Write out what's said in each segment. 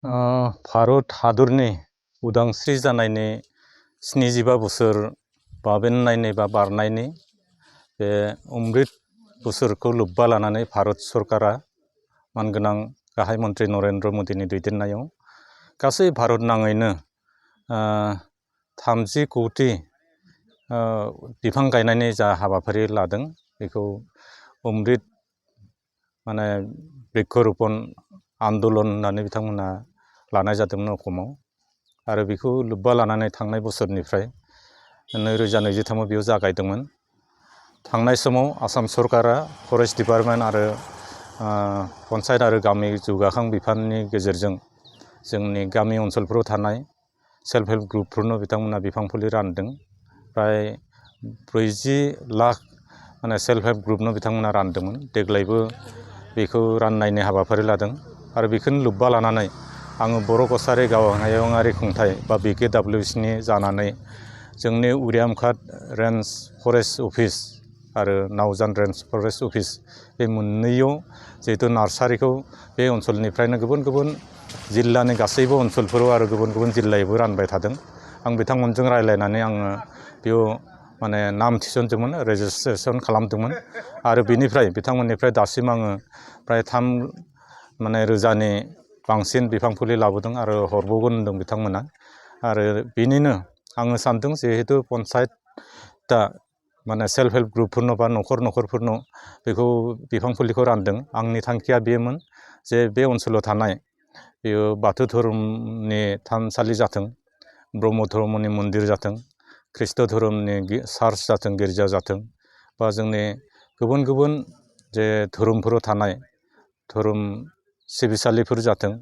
भारत हादरनि उदांस्रि जानायनि 75 बोसोर बाबेननायनि बा बारनायनि बे अमृत बोसोरखौ लोब्बा लानानै भारत सरकारा मानगोनां गाहाय मन्त्रि नरेन्द्र मोदीनि दैदेननायाव गासै भारत नाङैनो 30 कौटि बिफां गायनायनि जा हाबाफारि लादों बेखौ अमृत माने बृक्षरोपण आन्दलन होननानै बिथांमोना लानाय जादोंमोन अखमाव आरो बेखौ लोब्बा लानानै थांनाय बोसोरनिफ्राय 2023आव बेयाव जागायदोंमोन। थांनाय समाव आसाम सरकारा फरेस्ट डिपार्टमेन्ट आरो पन्चायत आरो गामि जौगाखां बिफाननि गेजेरजों जोंनि गामि ओनसोलफोराव थानाय सेल्फ हेल्प ग्रुपफोरनो बिथांमोना बिफां फुलि रानदों। प्राय 40 लाख माने सेल्फ हेल्प ग्रुपनो बिथांमोना रानदोंमोन। देग्लायबो बेखौ राननायनि हाबाफारि लादों आरो बेखौनो लोब्बा लानानै आङो बर' कछारी गावहायुङारि खुंथाइ बा BKWCनि जानानै जोंनि उरियामघाट रेन्ज फरेस्ट अफिस आरो नावजान रेन्ज फरेस्ट अफिस बे मोननैयाव जिहेतु नार्सारिखौ बे ओनसोलनिफ्रायनो गुबुन गुबुन जिल्लानि गासैबो ओनसोलफोराव आरो गुबुन गुबुन जिल्लायावबो रानबाय थादों। आं बिथांमोनजों रायज्लायनानै आङो बेयाव माने नाम थिसनदोंमोन, रेजिस्ट्रेसन खालामदोंमोन आरो बिनिफ्राय बिथांमोननिफ्राय दासिम आङो प्राय 3 रोजानि बांसिन बिफां फुलि लाबोदों आरो हरबावगोन होनदों बिथांमोना। आरो बिनिनो आङो सानदों जिहेतु पन्चायतआ माने सेल्फ हेल्प ग्रुपफोरनो बा न'खरफोरनो बेखौ बिफां फुलिखौ रानदों। आंनि थांखिया बेमोन जे बे ओनसोलाव थानाय बेयो बाथौ धोरोमनि थानसालि जाथों, ब्रह्म धर्मनि मन्दिर जाथों, ख्रीष्ट धोरोमनि चार्च जाथों, गिर्जा जाथों, बा जोंनि गुबुन गुबुन जे धोरोमफोराव थानाय धोरोम सिबिसालिफोर जाथों,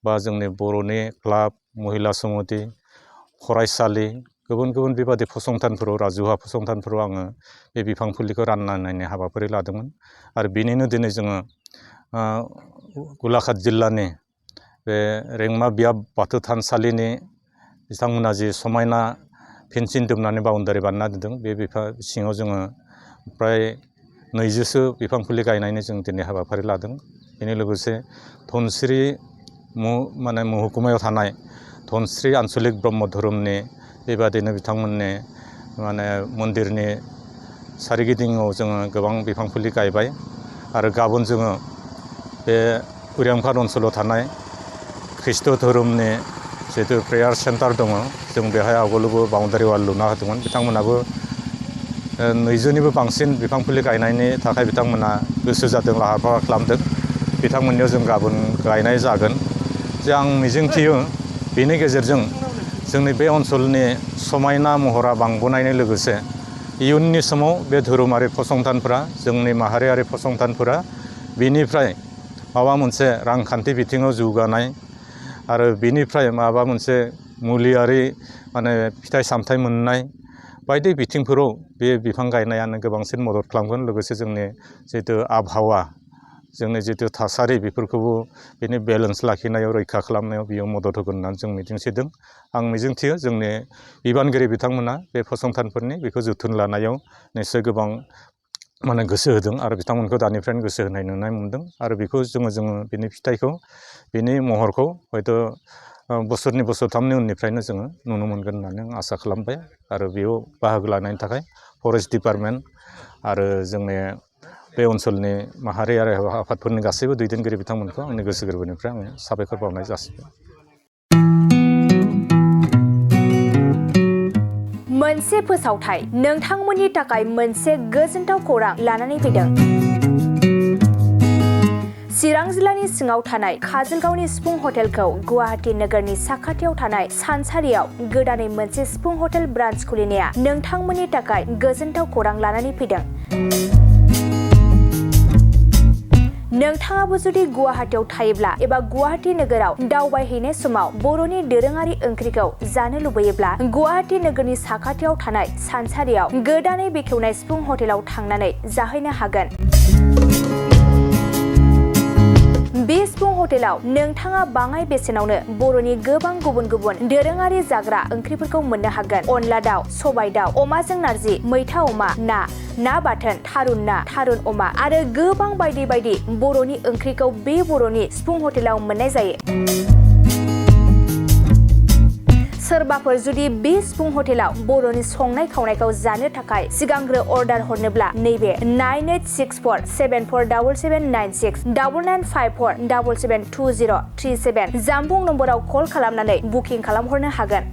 बा जोंनि बर'नि क्लाब, महिला समिति, फरायसालि, गुबुन गुबुन बेबादि फसंथानफोराव राजुहा फसंथानफोराव आङो बे बिफां फुलिखौ राननायनि हाबाफारि लादोंमोन। आरो बिनिनो दिनै जोङो गलाघाट जिल्लानि बे रेंमा बियाब बाथौ थानसालिनि बिथांमोना जि समायना फेन्सिं दुमनानै बाउन्डारि बानायना दोनदों बे बिफां सिङाव जोङो प्राय 200सो बिफां फुलि गायनायनि जों दिनै हाबाफारि लादों। बेनि लोगोसे धनस्री महकुमायाव थानाय धनस्री आन्चलिक ब्रह्म धोरोमनि बेबादिनो बिथांमोननि मन्दिरनि सारिगिदिङाव जोङो गोबां बिफां फुलि गायबाय। आरो गाबोन जोङो बे उरियामघाट ओनसोलाव थानाय ख्रीष्ट धोरोमनि जिहेतु प्रेयार सेन्टार दङ, जों बेहाय आवगोलावबो बाउन्डारि वाल लुना होदोंमोन। बिथांमोनाबो 200निबो बांसिन बिफां फुलि गायनायनि थाखाय बिथांमोना गोसो जादों, लाहार फाहार खालामदों। बिथांमोननियाव जों गाबोन गायनाय जागोन। जे आं मिजिंथियो बेनि गेजेरजों जोंनि बे ओनसोलनि समायना महरा बांबोनायनि लोगोसे इयुननि समाव बे धोरोमारि फसंथानफोरा, जोंनि माहारियारि फसंथानफोरा बेनिफ्राय माबा मोनसे रांखान्थि बिथिङाव जौगानाय आरो बेनिफ्राय माबा मोनसे मुलियारि फिथाइ सामथाइ मोननाय बायदि बिथिंफोराव बे बिफां गायनायानो गोबांसिन मदद खालामगोन। लोगोसे जोंनि जिहेतु आबहावा, जोंनि जिहेतु थासारि बेफोरखौबो बेनि बेलेन्स लाखिनायाव, रैखा खालामनायाव बियो मदद होगोन होननानै जों मिजिंथिदों। आं मिजिंथियो जोंनि बिबानगिरि बिथांमोना बे फसंथानफोरनि बेखौ जोथोन लानायाव निस्सय गोबां गोसो होदों आरो बिथांमोनखौ दानिफ्रायनो गोसो होनाय नुनाय मोनदों। आरो बेखौ जोङो बिनि फिथाइखौ, बिनि महरखौ हयथ' बोसोरथामनि उननिफ्रायनो जोङो नुनो मोनगोन होननानै आं आसा खालामबाय। आरो बेयाव बाहागो लानायनि थाखाय फरेस्ट डिपार्टमेन्ट आरो जोंनि बे ओनसोलनि माहारियारि आफादफोरनि गासैबो दैदेनगिरि बिथांमोनखौ आंनि गोसो गोरबोनिफ्राय आङो साबायखर बावनाय जासिबाय। मोनसे फोसावथाय नोंथांमोननि थाखाय मोनसे गोजोनथाव खौरां लानानै फैदों। चिरां जिल्लानि सिङाव थानाय काजलगावनि सिफुं हटेलखौ गुवाहाटी नोगोरनि साखाथियाव थानाय सानसारियाव गोदानै मोनसे सिफुं हटेल ब्रान्च खुलिनाया नोंथांमोननि थाखाय गोजोनथाव खौरां लानानै फैदों। नोंथाङाबो जुदि गुवाहाटीयाव थायोब्ला एबा गुवाहाटी नोगोराव दावबायहैनाय समाव बर'नि दोरोङारि ओंख्रिखौ जानो लुबैयोब्ला गुवाहाटी नोगोरनि साखाथियाव थानाय सानसारियाव गोदानै बेखेवनाय सिफुं हटेलाव थांनानै जाहैनो हागोन। बे सिफुं हटेलाव नोंथाङा बाङाय बेसेनावनो बर'नि गोबां गुबुन गुबुन दोरोङारि जाग्रा ओंख्रिफोरखौ मोननो हागोन। अनला दाउ, सबाय दाउ, अमाजों नारजि, मैथा अमा, ना बाथोन, थारुन ना, थारुन अमा आरो गोबां बायदि बायदि बर'नि ओंख्रिखौ बे बर'नि सिफुं हटेलाव मोननाय जायो। सोरबाफोर जुदि बे सिफुं हटेलाव बर'नि संनाय खावनायखौ जानो थाखाय सिगांग्रो अर्डार हरनोब्ला नैबे 9864747796 9954772037 जानबुं नम्बराव कल खालामनानै बुकिं खालामहरनो हागोन।